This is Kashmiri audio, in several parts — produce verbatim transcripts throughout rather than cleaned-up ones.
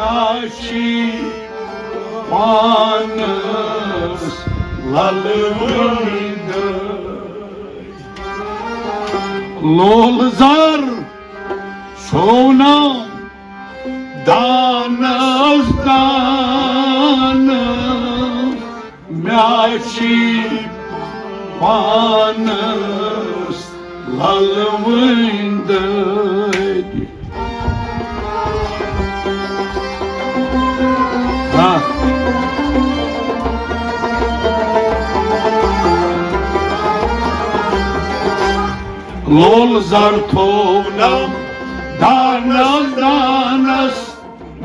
آشی پانس للوٕنۍ دٲدۍ۔ لول زر سونم دانس دانس، مےٚ چھی پانس للوٕنۍ دٲدۍ۔ ہاں۔ لول زر تھوونم دانس دانس،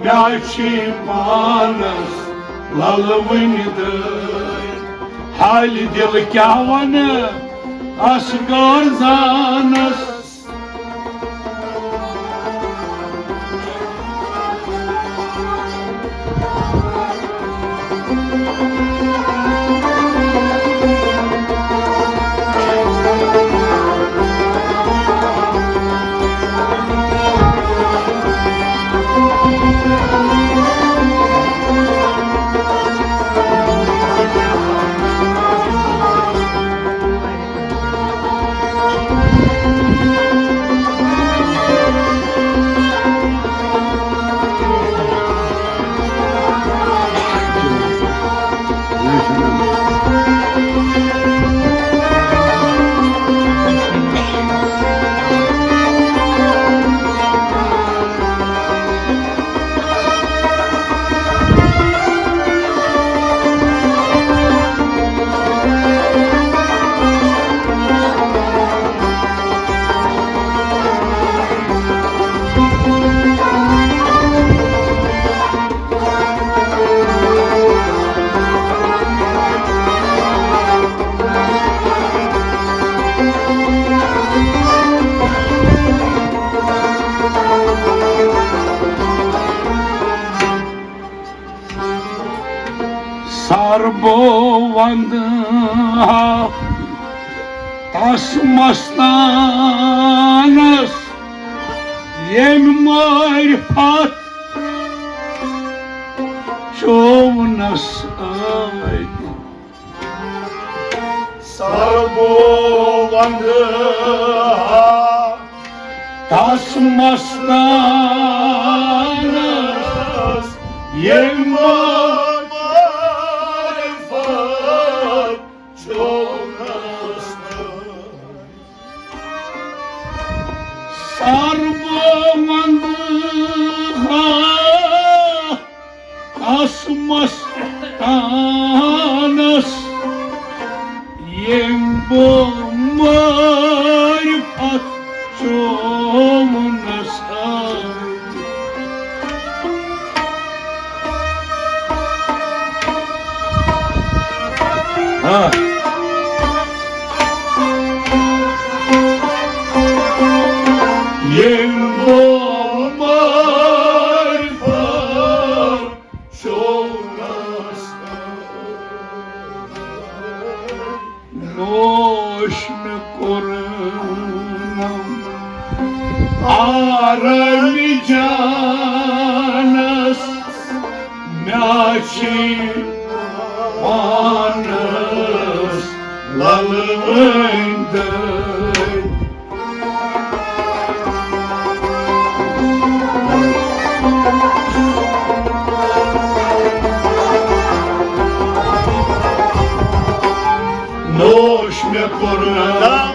مےٚ چھی پانس للوٕنۍ دٲدۍ۔ حالہِ دِل کیٛاہ ونہٕ اصغر زانس۔ سربو وندٕ ہا تس مستانس، ییٚمۍ معرفت چوونس ٲدۍ۔ سربو وندٕ ہا تس مستانس، ییٚمۍ معرفت چوونس ٲدۍ۔ سربو وندٕ ہا تس مستانس، ییٚمۍ بہٕ معرفت چوونس ٲدۍ۔ ہاں۔ ییٚمۍ بہٕ معرفت چوونس ٲدۍ۔ نوش مےٚ کوٚرنم آرام جانس، مےٚ چھی پانس للوٕنۍ دٲدۍ۔ نوش مےٚ کوٚرنم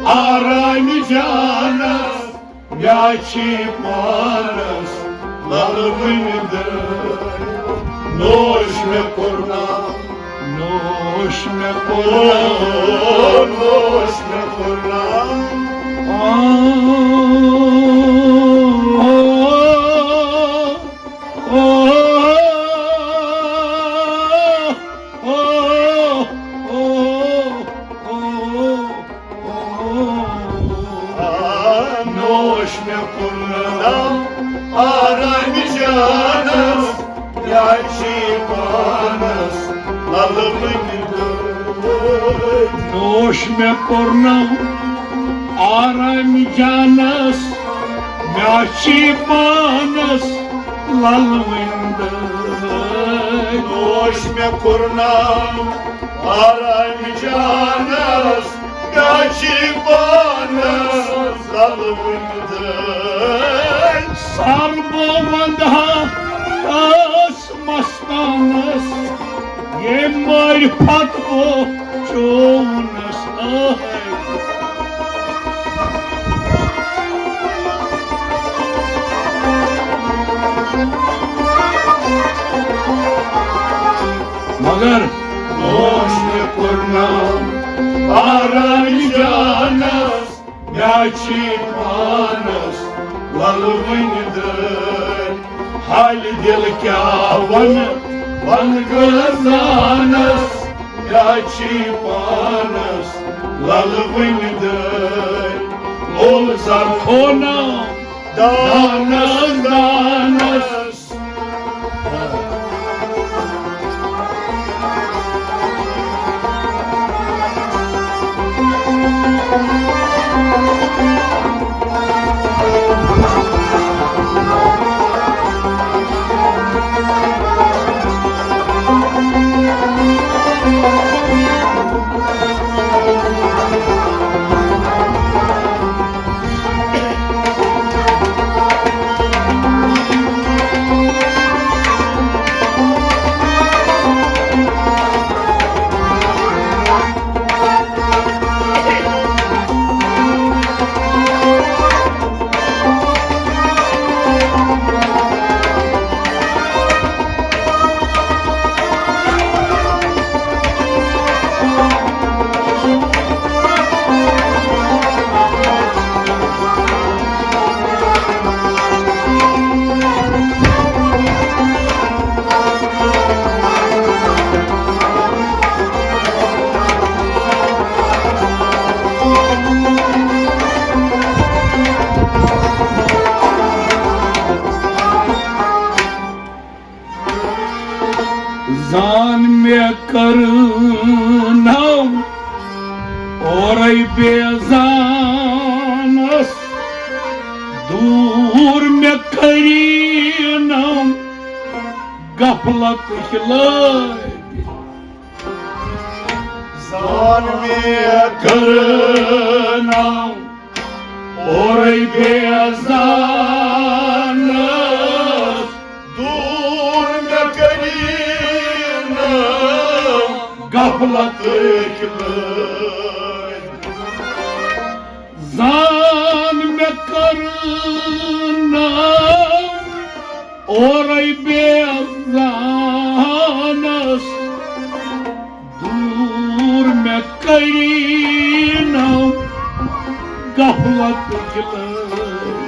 آرام جانس، مےٚ چھی پانس للوٕنۍ دٲدۍ۔ نوش مےٚ کوٚرنم، نوش مےٚ کوٚرنم، نوش مےٚ کوٚرنم۔ آ، آ، آ، آ، آ، آ۔ نوش مےٚ کوٚرنم آرام جانس، مےٚ چھی پانس للوٕنۍ دٲدۍ۔ نوش مےٚ کوٚرنم آرام جانس، مےٚ چھی پانس للوٕنۍ دٲدۍ۔ نوش مےٚ کوٚرناو آرام جانس، مےٚ چھِ پانس للوٕنۍ دٲدۍ۔ سر بہٕ ونٛدٕ ہا تس مستانس، ییٚمۍ معرفت بہٕ چوونس۔ آہے۔ مگر نوش مےٚ کوٚرناو آرام جانس، مےٚ چھِ پانس للوٕنۍ دٲدۍ۔ حالہِ دِل کیٛاہ ونہٕ، ونہٕ گٲزانس، مےٚ چھِ پانس للوٕنۍ دٲدۍ۔ مول زن کھوناو دانس دانس۔ زان مےٚ کٔرنو اورَے بے زانَس، دوٗر مےٚ کٔرِنو غفلتٕکۍ لٲبۍ۔ زان مےٚ کٔرنو اورَے بے زانَس، دوٗر مےٚ کٔرِنو غفلتٕکۍ لٲبۍ۔ زان مےٚ کٔرنو اورَے بے زانَس، دوٗر مےٚ کٔرِنو غفلتٕکۍ لٲبۍ۔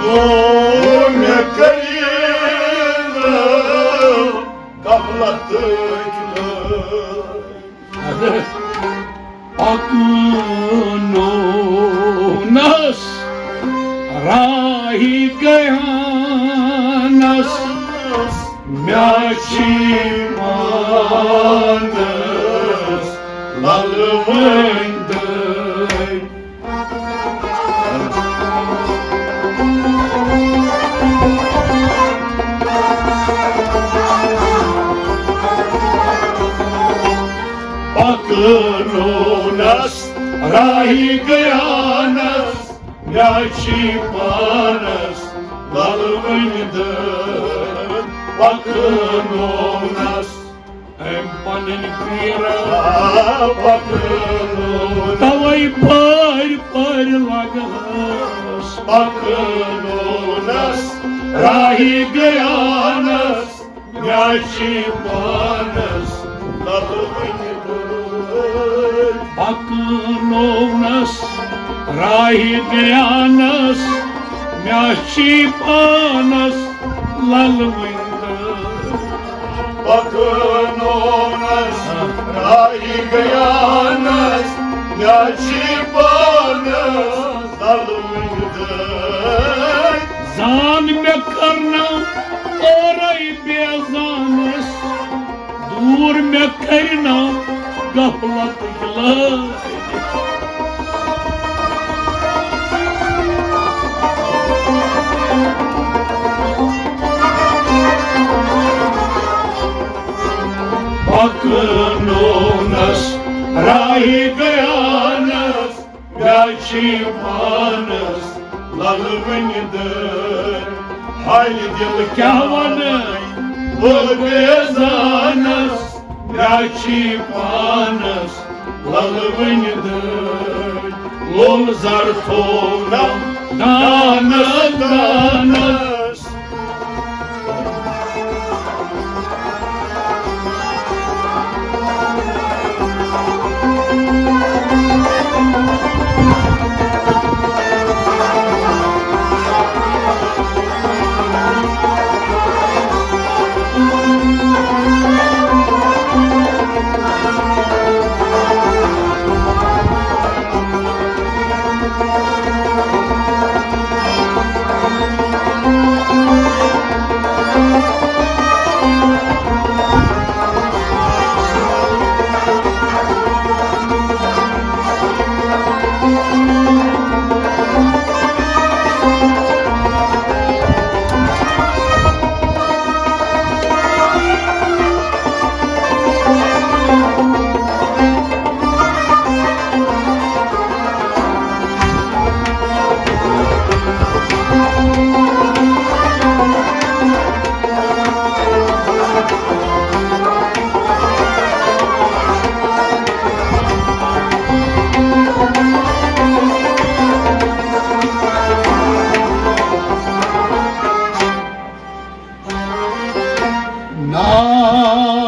دوٗر مےٚ کٔرِنو غفلتٕکۍ لٲبۍ۔ پکنونس راہی گیانس، مےٚ چھی پانس للوٕنۍ دٲدۍ۔ پکنونس راہی گیانس، مےٚ چھی پانس للوٕنۍ دٲدۍ۔ پکنونس أمۍ پنٕنۍ پیٖرا پکنونس۔ توے پٲرۍ پٲرۍ لگس۔ پکنونس راہی گیانس، مےٚ چھی پانس للوٕنۍ دٲدۍ۔ پکنونس راہی گیانس، مےٚ چھی پانس للوٕنۍ دٲدۍ۔ پکنونس راہی گیانس، مےٚ چھی پانس للوٕنۍ دٲدۍ۔ زان مےٚ کٔرنو اورَے بے زانَس، کوٗر مےٚ کَرِ نا غفلتٕکۍ لٲگۍ۔ پَکنونَس راہہِ گٔیانَس، مےٚ چھِ پانَس لَلہٕ وٕنہِ دٲرۍ۔ حالہِ دِل کیٛاہ وَنَے بہٕ بیزانَس، مےٚ چھِ پانَس لَلہٕ وٕنہِ دٲرۍ۔ لول زَر تھوو نہ دانَس دانَس۔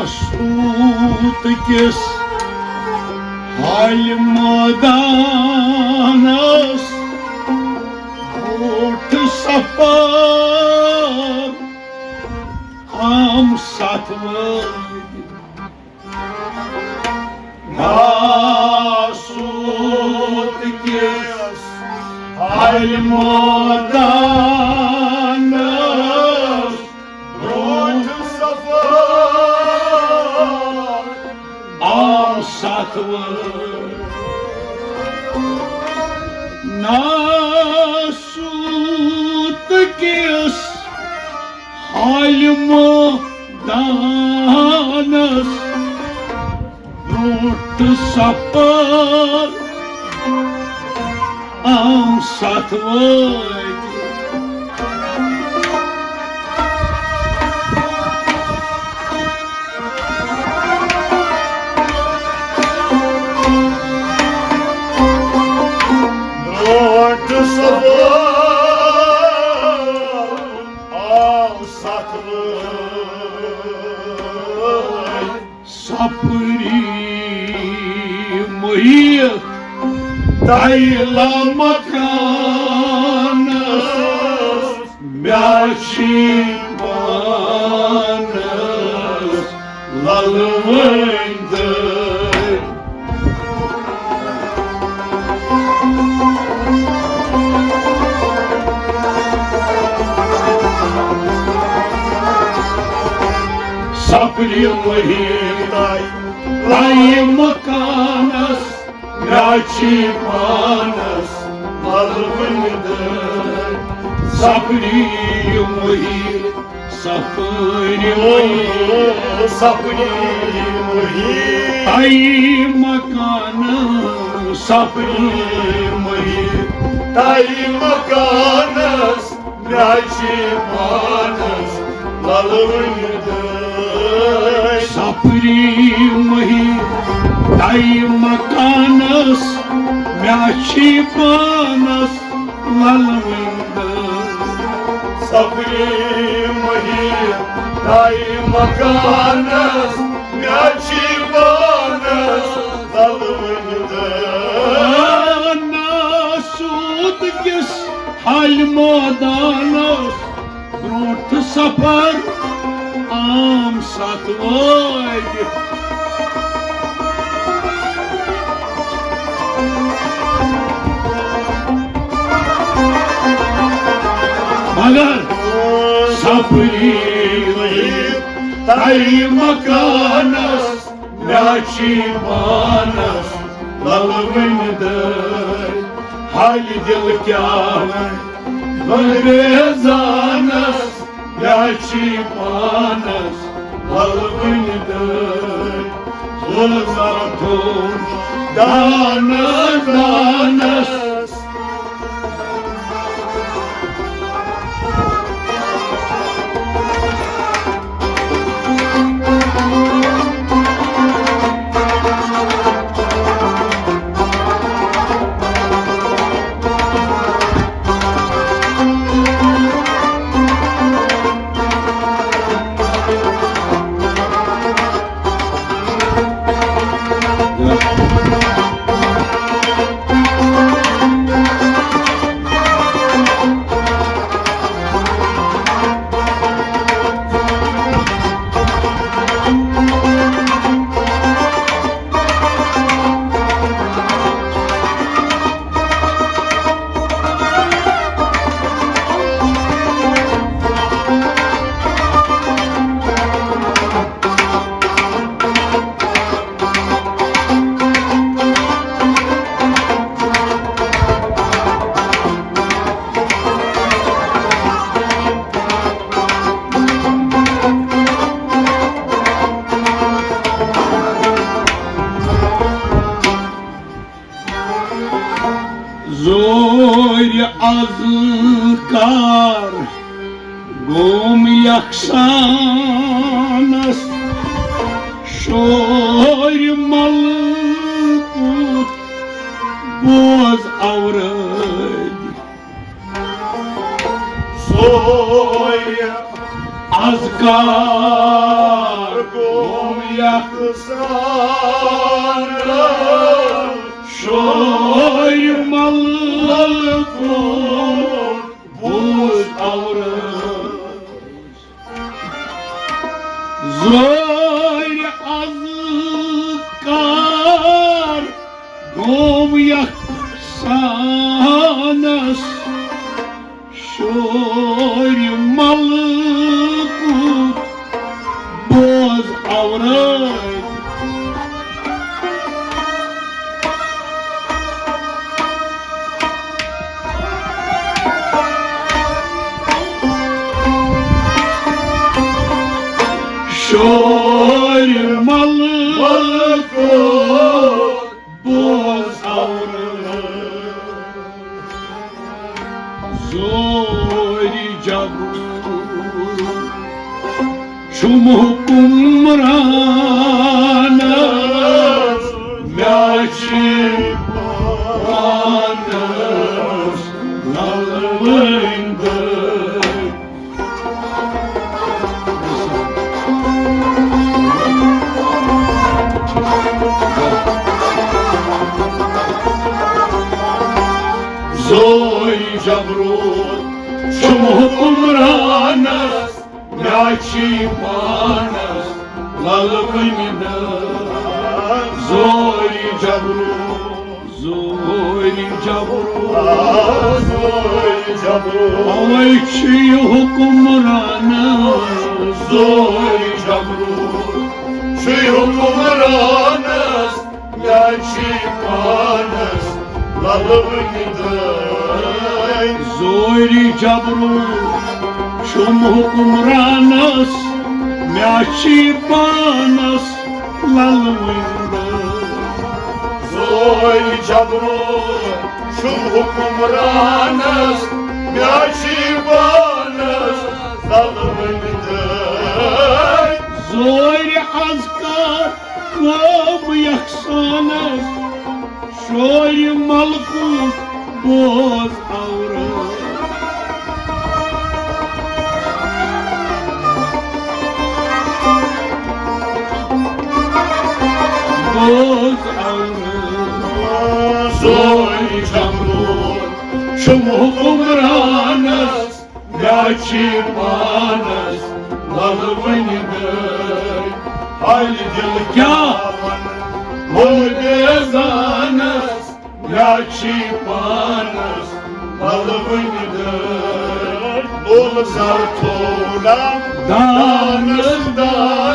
ناسوت کِس حالہِ مٲدانس بوٗٹھ سفر عام ستھ وٲدۍ۔ ناسوت کِس حالہِ مٲدانس برونٛٹھ سفر عام ستھ وٲدۍ۔ ناسوت کِس حالہِ مٲدانس برونٛٹھ سفر عام ستھ وٲدۍ۔ برونٛٹھ سفر عام ستھ وٲدۍ۔ سفری مُہِیہِ تَیہِ لامکانس، مےٚ چھِ پانس للوٕنۍ دٲدۍ۔ سفری مُہِیہِ تَیہِ مکانس، مےٚ چھِ پانس للوٕنۍ دٲدۍ۔ سفری مُہِیہِ، سفری مُہِیہِ، سفری مُہِیہِ۔ تَیہِ مکانس، سفری مُہِیہِ، تَیہِ مکانس، مےٚ چھِ پانس للوٕنۍ دٲدۍ۔ سفری مُہِیہِ تَیہِ مکانس، مےٚ چھِ پانس للوٕنۍ دٲدۍ۔ سفری مُہِیہِ تَیہِ مکانس، مےٚ چھِ پانس للوٕنۍ دٲدۍ۔ ناسوت کِس حالہِ مٲدانس برونٛٹھ سفر عام ستھ وٲدۍ۔ مگر سفری اے مکانس، مےٚ چھی پانس للوٕنۍ دٲدۍ۔ حالہِ دِل کیٛاہ ونہٕ بہٕ بیزانس، مےٚ چھی پانس للوٕنۍ دٲدۍ۔ گُلزار تھوٚو دانس دانس۔ زورِ اذکار گوم یکسانس، شورِ ملکوت بوز اورٲدۍ۔ زورِ اذکار گوم یکسانس، شورِ ملکوت بوز اورٲدۍ۔ زورِ اذکار گوم یکسانس، شورِ ملکوت بوز اورٲدۍ۔ شورِ ملکوت بوز اورٲدۍ۔ زورِ جبروت چھُم حُکمرانس، مےٚ چھِ پانس للوٕنۍ دٲدۍ۔ زورِ جبروت چھُم حُکمرانس، مےٚ چھی پانس للوٕنۍ دٲدۍ۔ زورِ جبروت، زورِ جبروت، آ، زورِ جبروت۔ اوے چھُ یہِ حُکمرانس۔ زورِ جبروت چھُ یہِ حُکمرانس، مےٚ چھی پانس للوٕنۍ دٲدۍ۔ زورِ جبروت چھُم حُکمرانس، مےٚ چھی پانس للوٕنۍ دٲدۍ۔ زورِ جبروت چھُم حُکمرانس، مےٚ چھی پانس للوٕنۍ دٲدۍ۔ زورِ اذکار گوم یکسانس، شورِ ملکوت بوز اورٲدۍ۔ بوز اورٲدۍ۔ زورِ جبروت چھُم حُکمرانس، مےٚ چھی پانس للوٕنۍ دٲدۍ۔ حالہِ دِل کیٛاہ ونہٕ بہٕ بیزانس، مےٚ چھی پانس للوٕنۍ دٲدۍ۔ لول زر تھوڑا دانس دانس۔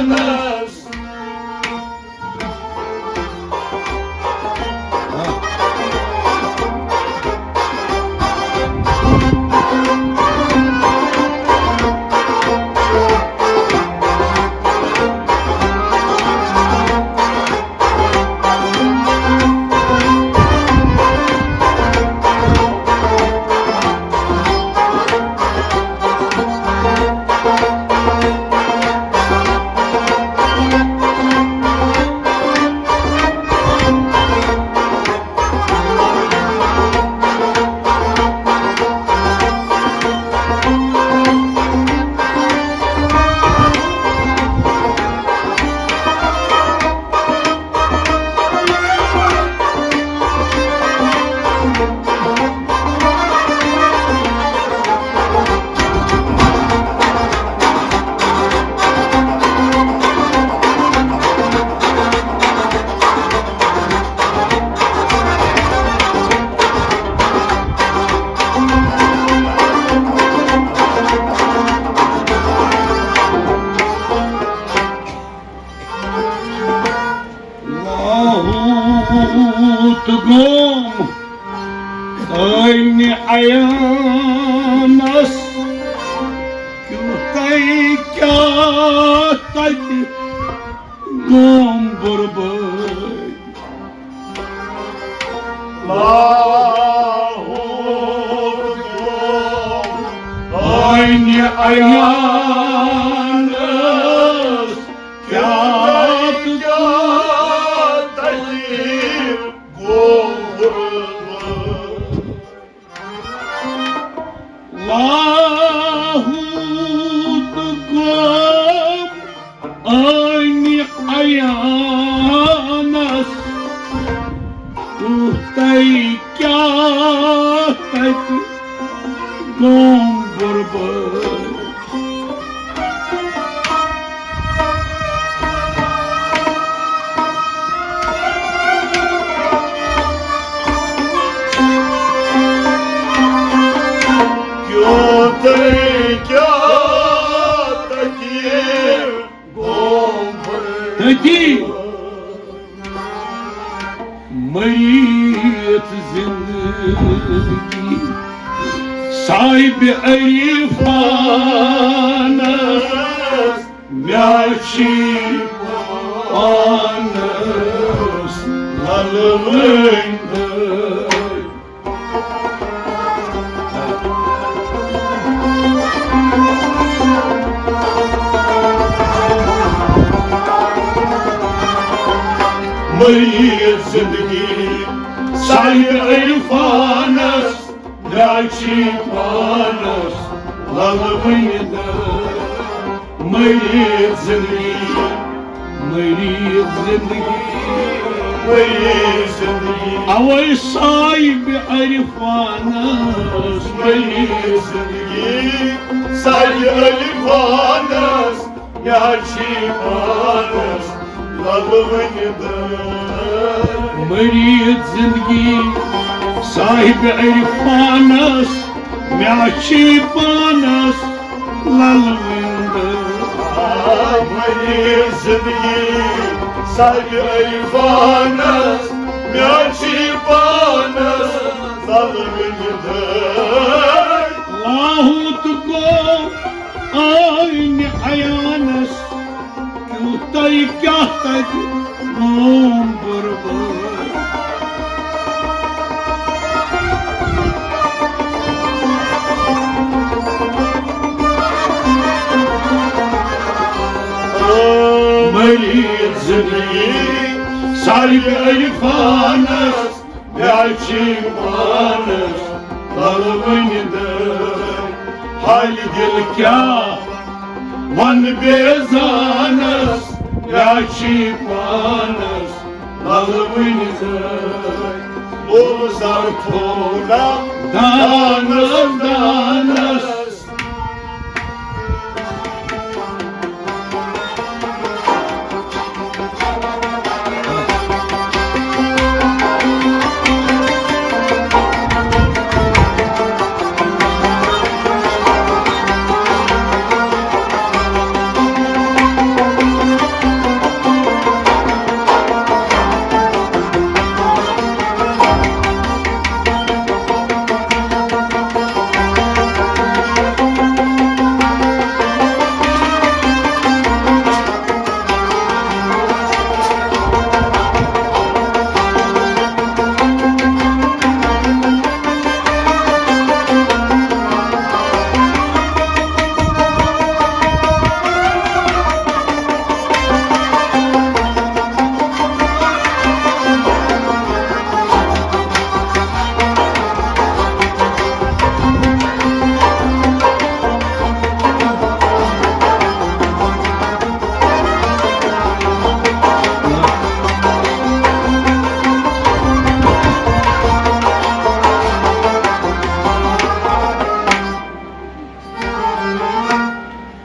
کیٛاہ تَتہِ گوم بُربٲدۍ۔ لاہور گوم عینِ عیانس کیٛاہ، کیٛاہ تَتہِ گوم بُربٲدۍ۔ لاہوت گوم عینِ عیانس، کوٗتاہ کیٛاہ تَتہِ گوم بُربٲدۍ۔ کیٛاہ تَتہِ، کیٛاہ تَتہِ گوم بُربٲدۍ۔ تٔتی مٔرِتھ زِندگی صاحبِ عرفانس، مےٚ چھِ پانس للہٕ وٲنۍ دٲدۍ۔ مٔرِتھ زِندگی صاحبِ عرفانس، مےٚ چھِ پانس للہٕ وٲنۍ دٲدۍ۔ مٔرِتھ زِندگی، مٔرِتھ زِندگی، مٔرِتھ زِندگی۔ اوے صاحبِ عرفانس، مٔرِتھ زِندگی صاحبِ عرفانس، مےٚ چھِ پانس للہٕ وٲنۍ دٲدۍ۔ مٔرِتھ زِندگی صاحبِ عرفانس، مےٚ چھِ پانس للہٕ وٲنۍ دٲدۍ۔ آ، مٔرِتھ زِندگی صاحبِ عرفانس، مےٚ چھِ پانس للہٕ وٲنۍ دٲدۍ۔ لاہوت گوم عینِ عیانس، کوٗتاہ کیٛاہ تَتہِ گوم بُربٲدۍ۔ مٔرِتھ زِندگی صاحبِ عرفانس، مےٚ چھِ پانس للہٕ وٲنۍ دٲدۍ۔ حالہِ دِل کیٛاہ وَنہٕ بیزانس، مےٚ چھِ پانس للہٕ وٲنۍ دٲدۍ۔ بولہٕ زار تھوڑا دانس، دانس۔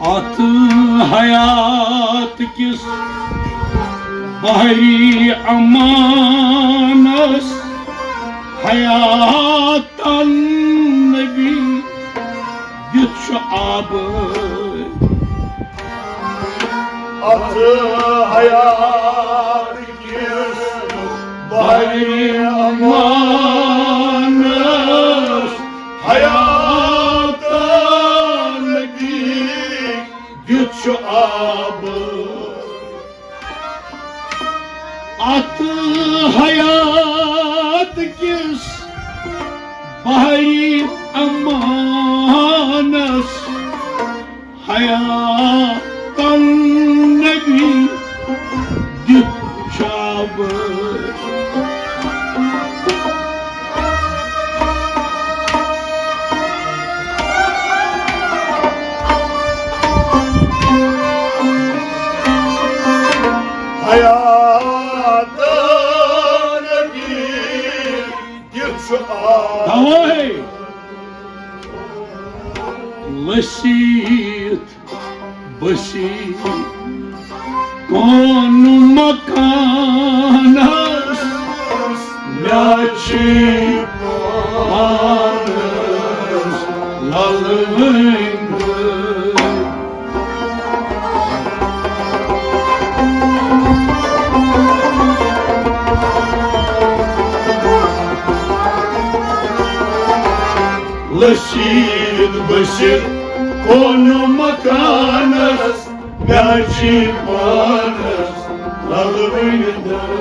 اتھ حیات کِس بحری امانس، حیاتن نبی دِتھ چھُ آبٲدۍ۔ اتھ حیات کِس بحری امانس، حیاتن نبی یُتھ چھُ آب۔ اتھ حیات کِس بحری امانس حیات النبی دیُت شابہٕ۔ حیات نبی کیُتھ چھُ آب۔ توے لٔسِتھ بٔسِتھ کون مکانس مےٚ چھِ پانس للوٕنۍ۔ لٔسِتھ بٔسِتھ کون مکانس مےٚ چھِ پانس للوٕنۍ دٲر۔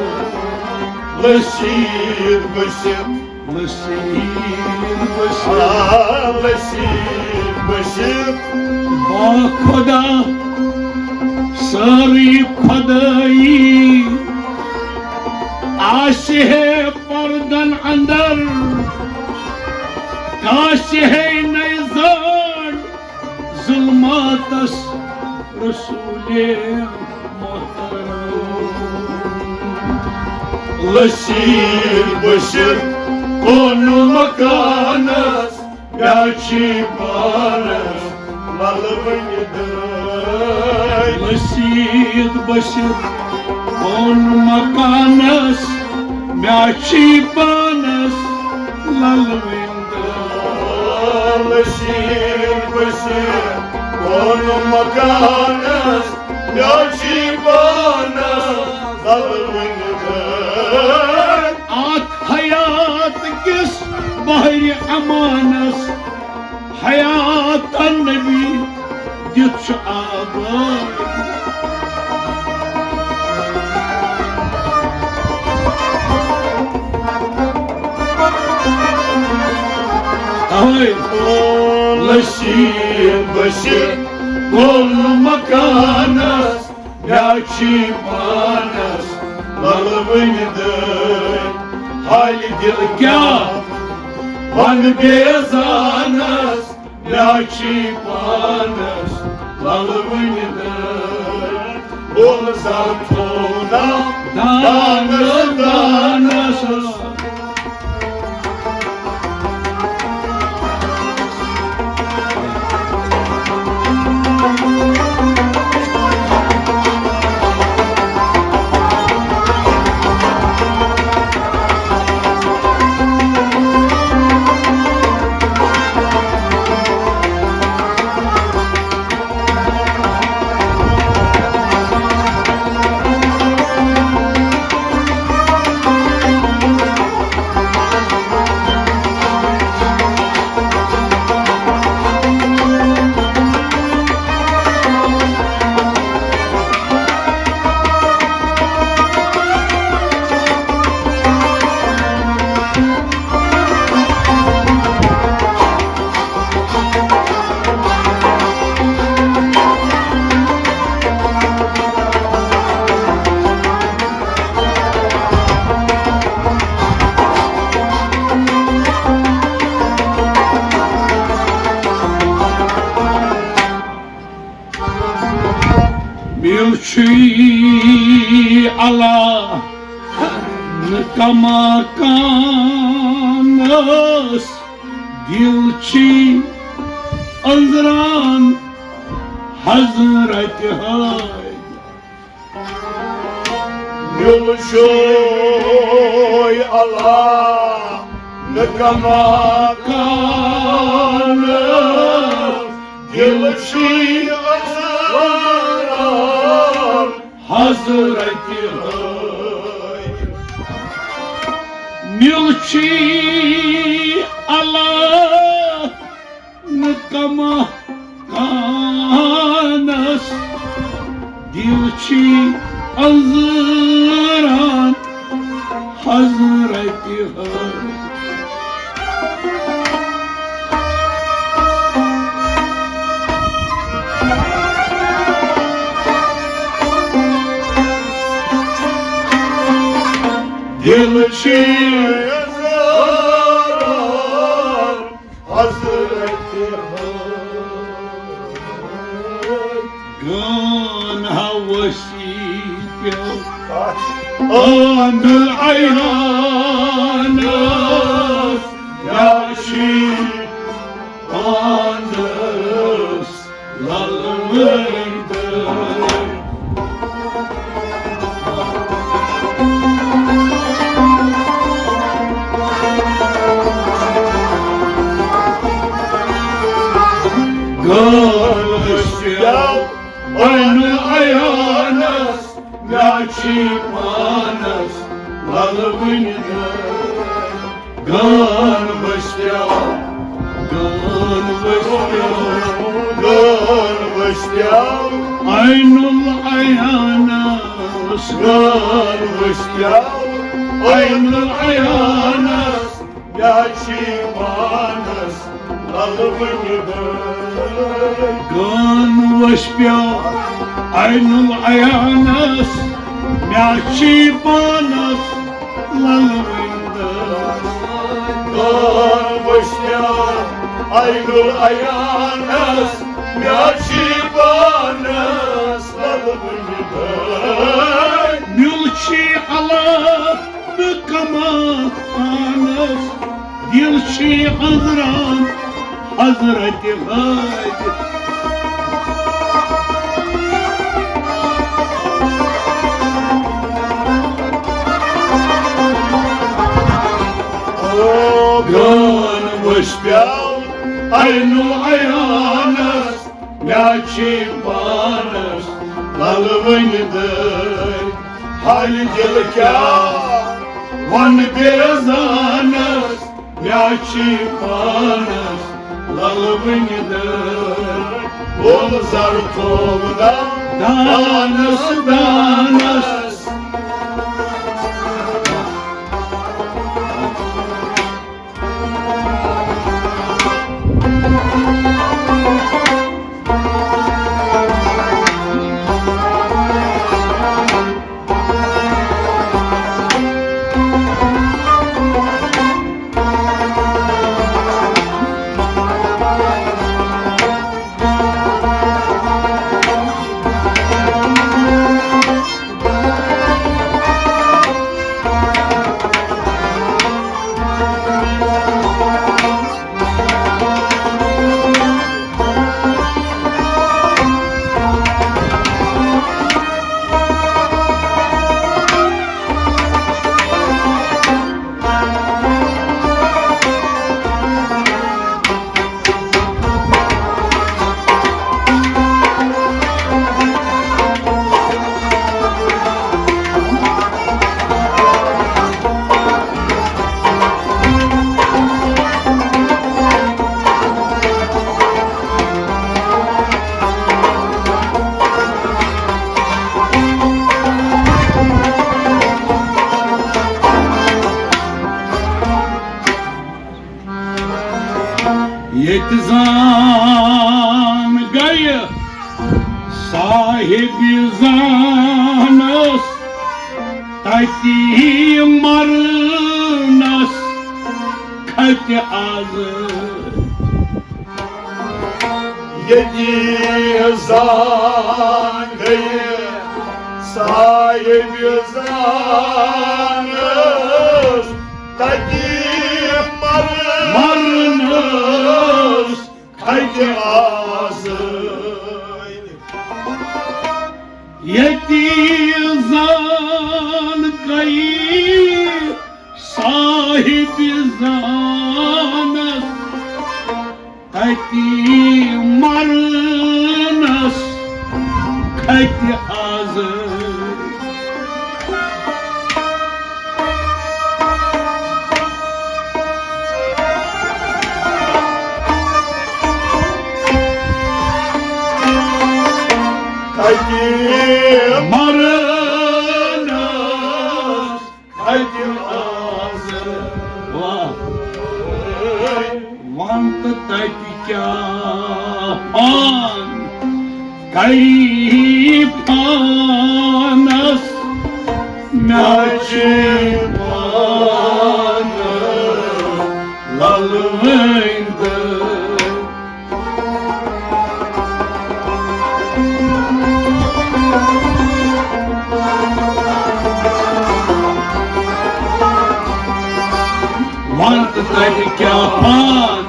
لٔسِتھ بٔسِتھ، لٔسِتھ بٔسِتھ، آ، لٔسِتھ بٔسِتھ۔ با خدا سٲرٕے خدٲیی آسہِ ہے پردن اندر، کاسہِ ہے نَے زٲڑ ظلماتس رسول محترم۔ لٔسِتھ بٔسِتھ کون مکانس مےٚ چھِ پانس للوٕنۍ دٲر۔ لٔسِتھ بٔسِتھ کون مکانس مےٚ چھِ پانس للوٕنۍ دٲر۔ لٔسِتھ بٔسِتھ کون مکانس مےٚ چھِ پانس للوٕنۍ دٲر۔ اتھ حیات کِس بحرِ امانس حیات النبی دیُت چھُ آباد۔ اوے لٔسِتھ بٔسِتھ کون مکانس مےٚ چھِ پانس للوٕنۍ دٲر۔ حالہِ دِل کیٛاہ ونہٕ بیزانس مےٚ چھِ پانس للوٕنۍ دٲر۔ بول زر تھونا دانس دانس۔ مِلچھی اللہ نہٕ کما کانس، دِل چھی أنٛزران حضرت حٲج۔ مِلچھی اللہ نہٕ کما کانس، دِل چھی أنٛزران حضرت حٲج۔ مِلچھی اللہ نہٕ کما کانس، چھی عذران حضرت حق۔ دل چھی عذران حضرت حق۔ گان ہوسی پیو آن عیانس، یاشی پانس لل ؤنۍ دٲر۔ گان ہوسی پیو آن عیانس، مےٚ چھی پانس لل ؤنۍ دٲر۔ گان ہوسی پیو، گان ہوسی پیو، گان ہوسی پیو عین العیانس۔ گان ہوسی پیو عین العیانس، مےٚ چھی پانس لل ؤنۍ دٲر۔ گان ہوسی پیو عین العیانس، مےٚ چھی پانس لل ؤنۍ دٲر۔ گان ہوسی پیو عین العیانس، مےٚ چھی پانس لل ؤنۍ دٲر۔ مےٚ چھی الگ کمال پانس، دل چھی عذران حضرت حاجت۔ او گان ہوسی پیو عین العیانس، مےٚ چھی پانس لل ؤنۍ دٲر۔ حال دل کیٛاہ ونہٕ بے زانس، مےٚ چھی پانس لل ؤنۍ دٲر۔ وول زر تھوو نا دانس دانس۔ ییٚتہِ زان گٔیہِ صاحبِ زانس، تتی مرنس کھتہِ آزٲدۍ۔ ییٚتہِ زان گٔیہِ صاحبِ زانس، تتی مرنس کھتہِ آزٲدۍ۔ ییٚتہِ زان گٔیہِ صاحبِ زانس، تتی مرنس کھتہِ آزٲدۍ۔ اَتہِ مرنس اَتہِ آز۔ واہ۔ وَن تہٕ تَتہِ کیٛاہ پان کَری پانَس، مےٚ چھِ پانَس لَلہٕ وٲنۍ دٲدۍ۔ وَن تہٕ تَتہِ کیٛاہ پان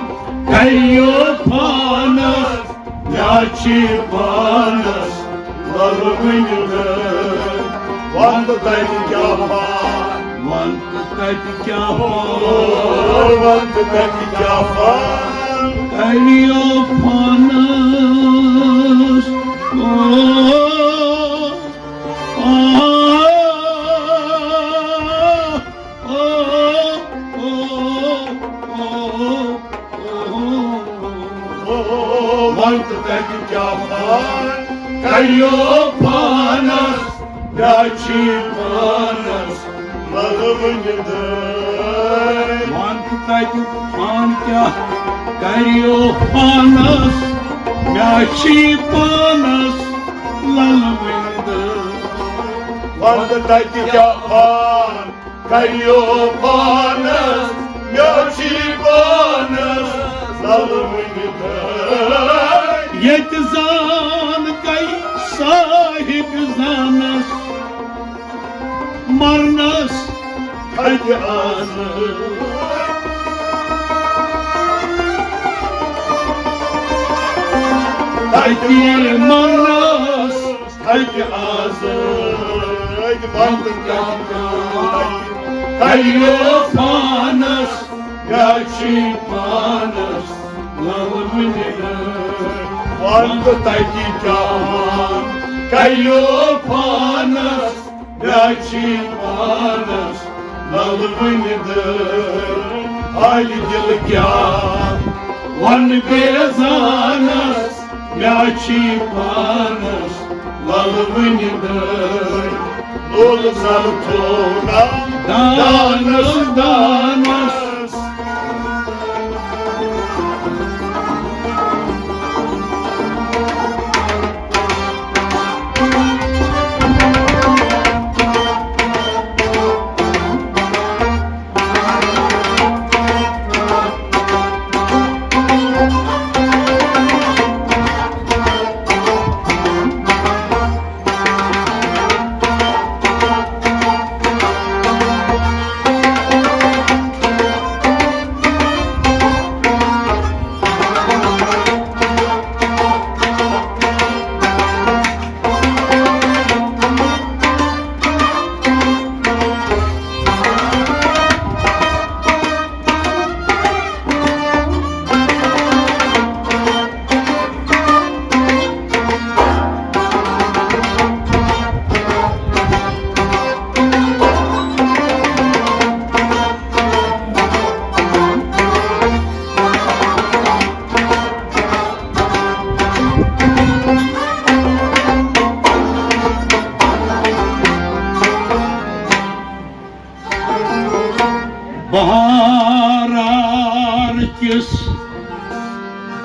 کَریو پانَس، مےٚ چھِ پانَس لَلہٕ وٕنہِ دٲدۍ۔ وَن تہٕ تَتہِ کیٛاہ پان، وَن تہٕ تَتہِ کیٛاہ پان، وَن تہٕ تَتہِ کیٛاہ پان کَریو پانَس۔ او، او، او، او، او۔ وَن تہٕ تَتہِ کیٛاہ پان کَریو پانَس، مےٚ چھِ پانَس لَلہٕ وٕنہِ دٲدۍ۔ وَن تہٕ تَتہِ پان کیٛاہ کَریو پانَس، مےٚ چھِ پانَس لَلہٕ وٕنہِ دٲدۍ۔ وَن تہٕ تَتہِ کیٛاہ پان کَریو پانَس، مےٚ چھِ پانَس لَلہٕ وٕنہِ دٲدۍ۔ ییٚتہِ زان گٔے صاحب زانَس، مرنَس اَتہِ آز۔ تَتہِ مرنَس اَتہِ آز۔ وَن تہٕ تَتہِ کیٛاہ پان کَریو پانَس، مےٚ چھِ پانَس لَلہٕ وٕنہِ دٲدۍ۔ وَن تہٕ تَتہِ کیٛاہ پان کَریو پانَس، مےٚ چھِ پانَس لَلہٕ وٕنہِ دٲدۍ۔ حالہِ دِل کیٛاہ وَنہٕ بے زانَس، مےٚ چھِ پانَس لَلہٕ وٕنہِ دٲدۍ۔ لول زَل تھوٚو نا دانَس دانَس۔ بہارار کِس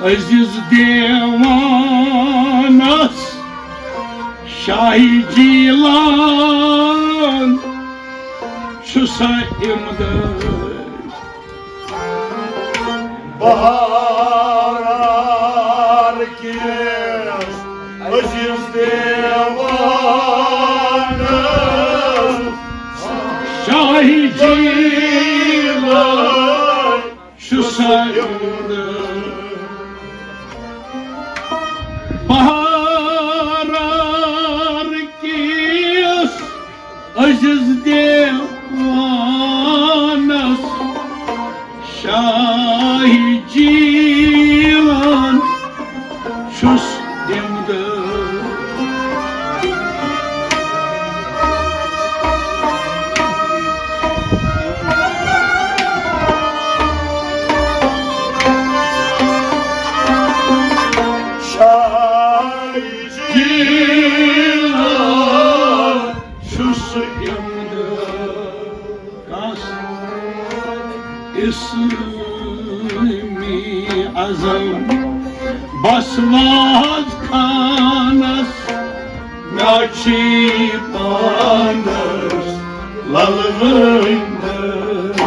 عزیز دیوانس شاہی جیلان چھُ سا امداد۔ بہارار کِس عزیز دیوانس شاہی جیلان چھُ سا امداد۔ بہارار کِس عزیز دیوانس شاہی جیلان چھُس امداد۔ بس واز خانس مےٚ چھی پانس للوٕنۍ دٲدۍ۔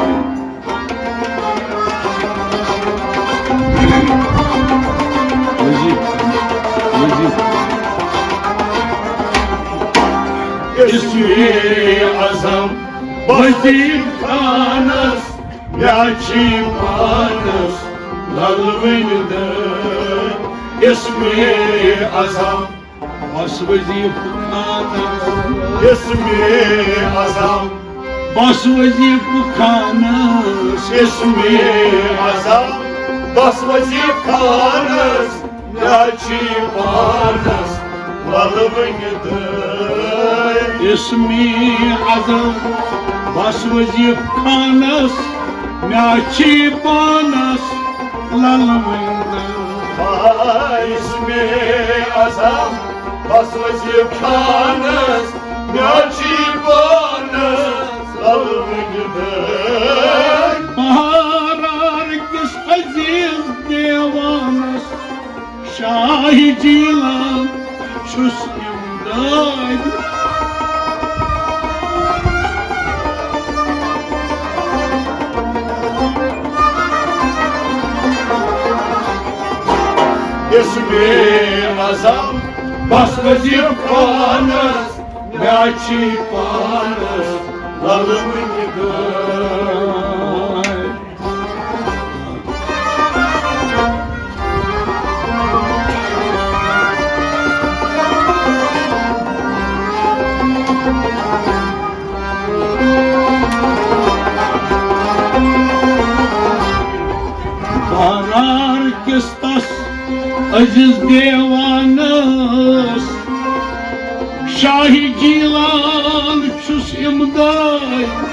وزیر، وزیر۔ اسمِ اعظم وزیر خانس مےٚ چھی پانس للوٕنۍ دٲدۍ۔ اسمِ اعظم بس وظیفہٕ خانس۔ اسمِ اعظم بس وظیفہٕ خانس۔ اسمِ اعظم بس وظیفہٕ خانس مےٚ چھی پانس للوٕنۍ دٲدۍ۔ اسمِ اعظم بس وظیفہٕ خانس مےٚ چھی پانس للوٕنۍ دٲدۍ۔ آ، اسمِ اعظم بس وظیفہٕ خانس مےٚ چھی پانس للوٕنۍ دٲدۍ۔ بہارار کِس عزیز دیوانس شاہ جیلان چھُس امداد۔ اسمِ اعظم بس وظیفہٕ خانس مےٚ چھی پانس للوٕنۍ دٲدۍ۔ بہارار کِس تس عزیز دیوانس شاہ جیلان چھُس امداد۔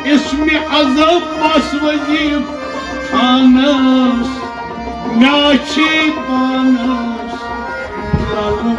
اسمِ اعظم بس وظیفہٕ خانس مےٚ چھی پانس للوٕنۍ